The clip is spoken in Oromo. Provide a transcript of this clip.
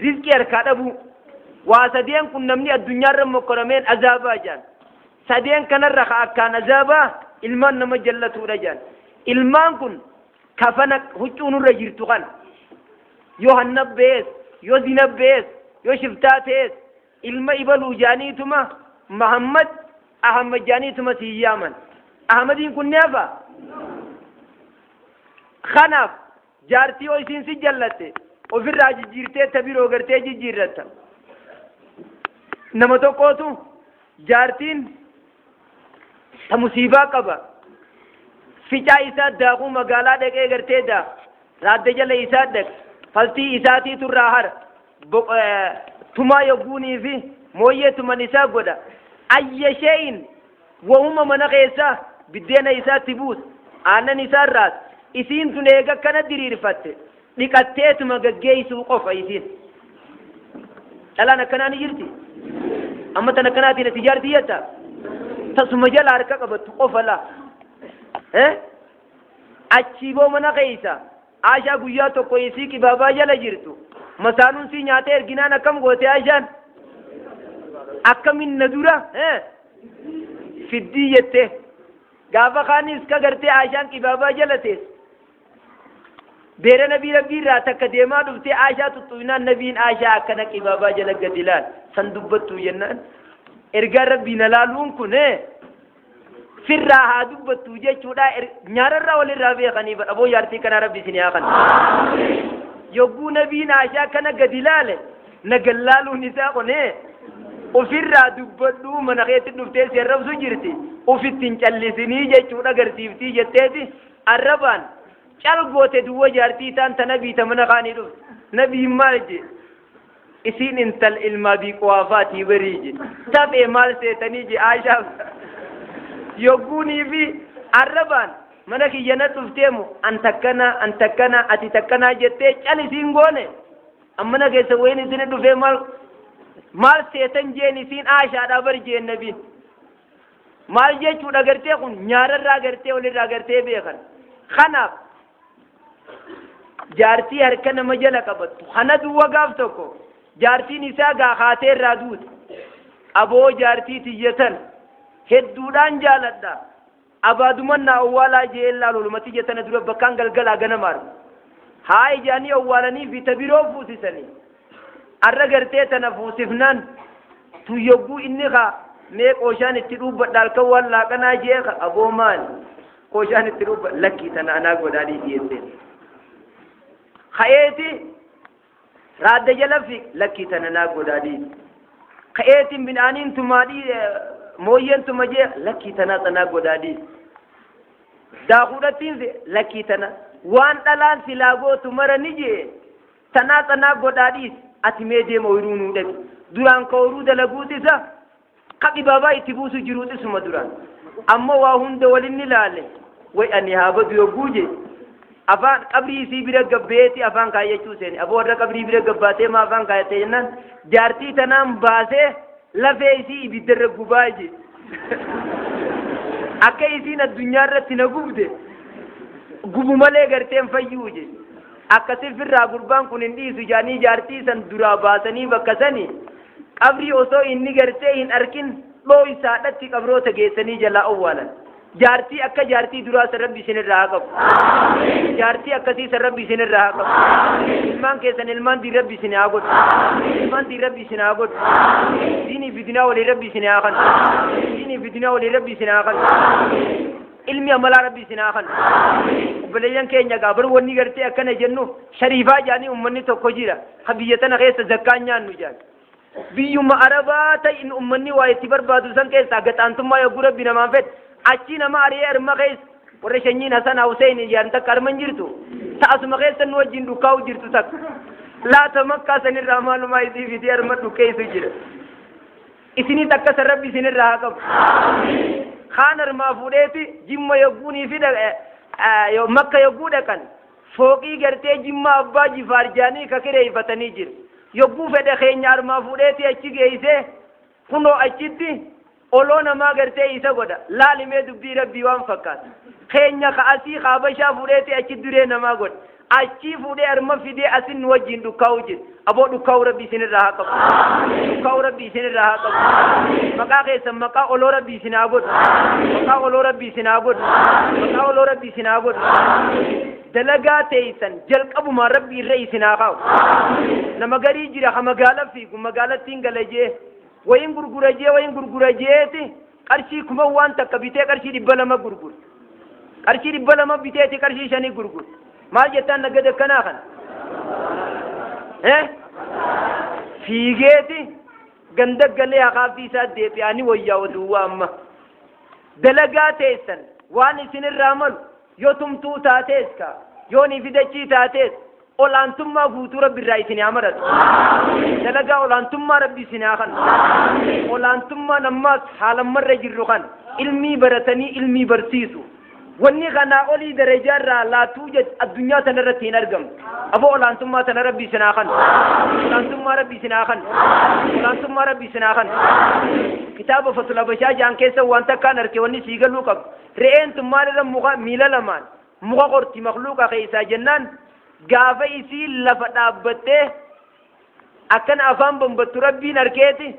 Rizqii harkaa dhabuu. Waa sadeen kun namni addunyaarra mokkorameen azaabaa jaan. Sadeen kanarra ka akkaan azaabaa ilmaan nama jallatuudha jaan. Ilmaan kun kafana huccuu nurra jirtu kana. Yoo hanna bees, yoo zina bees, yoo shiftaa ta'es, ilma ibaluu jaaniituma Mahammad Ahmad jaaniituma sii yaaman. Ahmadiin kun ni hafa. Kanaaf jaartii yoo isiin si jallatte ofirraa jijjiirtee ta biroo gartee jijjiirratta. Nama tokkootu jaartiin ta musiibaa qaba. Ficaa isaa daakuu magaalaa dhaqee gartee daa raadda jala isaa dhaqe faltii isaatiitu irraa hara. Tumaa yogguunii fi mooyyee tuman isaa godha. Ayya shee'in wahuma mana keessaa biddeena isaatti buusa. Aannan isaa irraas isiin tun eega akkana diriirfatte dhiqatteetuma gaggeessuu qofa isiin. Dhalaan akkanaa ni jirti. Amma tan akkanaatiin ati jaartii jetta. Tasuma jala harka qabattu qofa laa. Achii boo mana keessa Aashaa guyyaa tokko isii qibaabaa jala jirtu masaanuun sii nyaatee erginaan akkam goote Aashaan? Akkamin na dura fiddii jette. Gaafa kaanis ka gartee Aashaan qibaabaa jala teessu. Beera nabii rabbii irraa takka deemaa dhuftee Aashaa tuttuqnaan nabiin Aashaa akkana qibaabaa jala gadi ilaal san dubbattuu jennaan. Ergaan rabbii na laaluun kun sirraa haa dubbattuu jechuudha. Nyaararraa walirraa beekanii badha aboo jaartii kanaa rabbi isin haa kan. Yogguu nabiin Aashaa kana gadi ilaale na gallaaluun isaa kun ofirraa dubbadhuu mana keetti dhuftee si arrabsu jirti ofitti hin callisinii jechuudha agarsiiftii jetteeti arrabaan cal goote duwwa jaartii taan ta nabii ta mana kaanii dhufte. Nabiin maal jee? Isiin intal ilma Abii Quhaafaatii barii je. Taphee maal seetanii je Aashaaf. Yogguunii fi arrabaan mana kiyya na dhufteemu an takkanaa an takkanaa ati takkanaa jettee cal isiin goone. An mana keessa wayiin isin dhufee maal maal seetan jeen isiin Aashaadhaa bari jeen nabiin. Maal jechuudha gartee kun nyaararraa gartee walirraa gartee beekan. Kanaaf jaartii harka nama jala qabattu kana duwwa gaaf tokko jaartiin isaa gaa kaatee irraa duute. Aboo jaartii tiyyatan hedduudhaan jaaladha. Abaaduman naa owwaalaa jee laalu oluma tiyya tana dura bakkaan galgalaa ganama argu. Haa ijaanii owwaalanii fi ta biroo fuusisanii. Arra gartee tana fuusifnaan tun yogguu inni kaa mee qooshaan itti dhuubbadha halkan waan laaqanaa jee ka aboo maali qooshaan itti dhuubba lakkii tana anaa godhaa dhiisi jetteen. Ka'eeti raadda jala fi lakkii tana naa godhaa dhiisi. Ka'eeti midhaaniin tumaa dhii mooyyeen tuma jee lakkii tanaa tanaa godhaa dhiisi. Daakuudhattiin lakkii tana waan dhalaan silaa gootu mara ni jee Tanaa tsanaa godhaa dhiisi ati mee deema oyruu nuu dhaqi. Duraan ka oyruu dalaguut isa, ka dhibaabaa itti buusu jiruut isuma duraan. Ammoo waa hunda walinni laale way ani haa badu yogguu jee afaan qabrii isii bira gabbeeti afaan kaayyachuu seene. Aboo warra qabrii bira gabbaatee maa afaan kaayattee jennaan jaartii tanaan baasee lafee isii ibiddarra gubaa jee. Akka isiin addunyaa irratti na gubde gubu malee garteen fayyuu jee. Akkasi firraa gurbaan kun hin dhiisu jaanii jaartii san duraa baasanii bakka sani qabrii osoo inni gartee hin arkin dhooysaadhatti qabroota geessanii jalaa owwaalan. Jaartii akka jaartii duraa san Rabbi isinirraa haa qabu. Jaartii akkasii san Rabbi isinirraa haa qabu. Ilmaan keessan ilmaan diin Rabbi isin haa godhu. Ilmaan diin Rabbi isin haa godhu. Diinii fi dunyaa walii Rabbi isin haa kanu. Diinii fi dunyaa walii Rabbi isin haa kanu. Ilmi amalaa Rabbi isin haa kanu. Obboleeyyan keenya gaa bar wanni gartee akkana jennu shariifaa jaanii ummanni tokko jira ka biyya tana keessa zakkaan nyaannu jaan. Biyyuma Arabaa ta'in ummanni waa itti barbaadu san keessaa gaxaantummaa yogguu Rabbi namaan fedhe achii nama ari'ee arma keessa warra shanyiin Hasan Hussein jaan takka arma hin jirtu ta'asuma keessa nu wajjin dhukkaa'u jirtu takka laata makkaa sanirraa maalumaa isii fidee arma dhukkeessu jira. Isinis akka san Rabbi isinirraa haa qabu. Kaan armaa fuudheeti Jimma yogguunii fi Makka yogguu dhaqan fooqii gartee Jimma Abbaa Jifaar jaanii ka kireeffatanii jira. Yogguu fedhe keenya armaa fuudheeti achi geessee kunoo achitti oloo namaa gartee isa godha. Laalimee dubbii Rabbii waan fakkaata. Keenya ka asii ka Habashaa fuudheeti achi duree namaa godha. Achii fuudhee arma fidee asin nu wajjiin dhukkaa'u jira. Aboo, dhukkaa'u Rabbi isinirraa haa qabu. Dhukkaa'u Rabbi isinirraa haa qabu. Maqaa keessan maqaa oloo Rabbi isin haa godhu. Maqaa oloo Rabbi isin haa godhu. Maqaa oloo Rabbi isin haa godhu. Dalagaa teeysan jalqabumaan Rabbi irra isin haa kaa'u. Nama garii jira ha magaala fiigu, magaalattiin gala jee, wayin gurgura jee, wayin gurgura jeeti, qarshii 1000 waan takka bitee qarshii 200 gurgura. Qarshii 200 biteeti qarshii 5 gurgura. Maal jettaan naggada akkanaa kana? Fiigeeti ganda galee haqaaffii isaa deebi'anii wayyaa duwwaa. Amma dalagaa teessan waan isinirraa malu, yoo tumtuu taatees ka yoo ni fidachii taatees, olaantummaa guutuu Rabbi irraa isin haa maratu. Dalagaa olaantummaa Rabbi isin haa kennu. Olaantummaan ammaas haalammarra jirru kan ilmii baratanii ilmii barsiisu. Wanni kanaa olii darajaa irraa laatuu jech addunyaa tana irratti hin argamtu. Aboo, olaantummaa tana Rabbi isin haa kennu. Olaantummaa Rabbi isin haa kennu. Olaantummaa Rabbi isin haa kennu. Kitaaba Fatula Bashaa jaan keessa waan takkaan arke. Wanni sii galuu qabu, re'een tun maalirra muka miila lamaan muka qorti makluuqa keessaa jennaan, gaafa isii lafa dhaabbattee akkana afaan bambattu Rabbiin arkeeti.